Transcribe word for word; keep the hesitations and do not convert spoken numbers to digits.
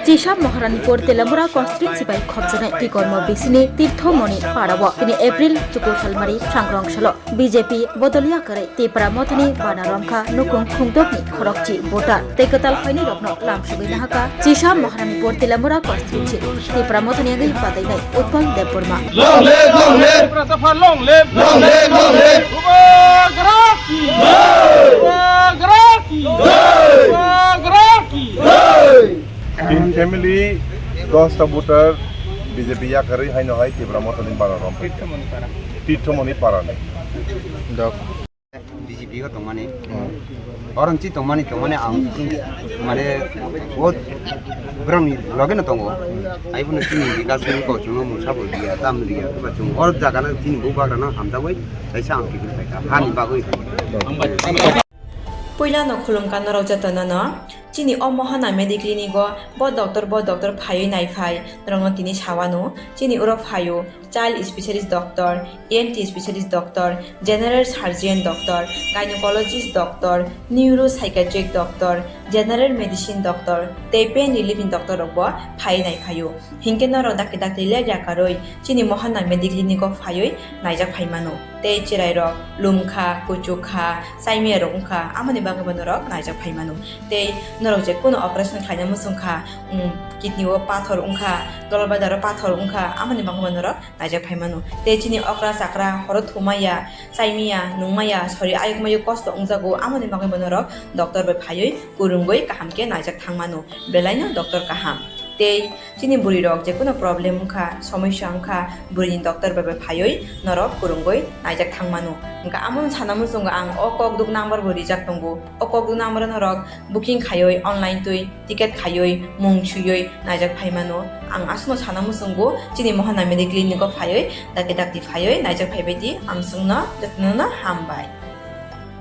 Chisa Maharanipur Telamura constituency bai khopjaknai Tikormo bisini Tirthomoni parao tini April chuku salmari sangrong salo B J P bodoliya kwrwi Tipra Mothani bana romkha nukung khungdokni khorokchi voter tei kwtal phainwi rokno lamsugwi nahaka Chisa Maharanipur Telamura constituency Tipra Mothani yagwi badainai Utpal Debbarma. Long live, long live! Tipra Motha long live! Long live, long live! Bubagra ki! Bubagra ki! Bubagra ki! Tin family, dosta voter B J P yakarwi haino hai Tipra Mothani bana rom. Tirthomoni para. Tirthomoni para ni. Dok. B J P o tongmani. Hmm. Orang chi tongmani, tongmani ang mane o borokni loge no tongo. Ai bono chini bikas ni ko chungo mungsa bo dia, tam dia, ba chung or jaga na chini bubagra no hamjagoi, kaisa ang kibir paikha. Hani bagoi. Puila no khulumkha norok jotono no. Chini o Mohana Mediclinic o bo doctor, bo doctor phaiwi naiphai norokno tini sawano. Chini oro phaio child specialist doctor, E N T specialist doctor, general surgeon doctor, gynecologist doctor, neuropsychiatric doctor, general medicine doctor tei pain relief ni doctor rok bo phaiwi naiphaio. Hinkhe norok dakti dakti ler yakarwi chini Mohana Mediclinic o phaiwi naijak phaimano. Tei chwrairok lumkha, kuchukha, chaimiyarok wngkha, amoni bagwibo norok naijak phaimano. Tei norok je kuno operation khlaina muchungkha, um, kidney o pathor wngkha, dolbadaro pathor wngkha, amoni bagwibo norok naijak phaimano. Tei chini okra chakra horo thumaya, chaimaya, nungmaya, sori ayukmayo kosto wngjago, amoni bagwibo norok doctor bai phaiwi kwrwngwi kaham khe naijak thangmano. Belaino doctor kaham. Tei chini bwrwi rok je kuno problem wngkha, somosya wngkha, bwrwini doctor bai bai phaiwi norok kwrwngwi naijak thangmano. Wngkha amono sana muchungo ang o kokduk number bo rijak tongo. O kokduk number o norok booking khaiwi online twi ticket khaiwi mung swiwi naijak phaimano. Ang aswkno sana muchungo chini Mohana Mediclinic o phaiwi dakti dakti phaiwi naijak phaibai di, ang chwngno jotono no hambai.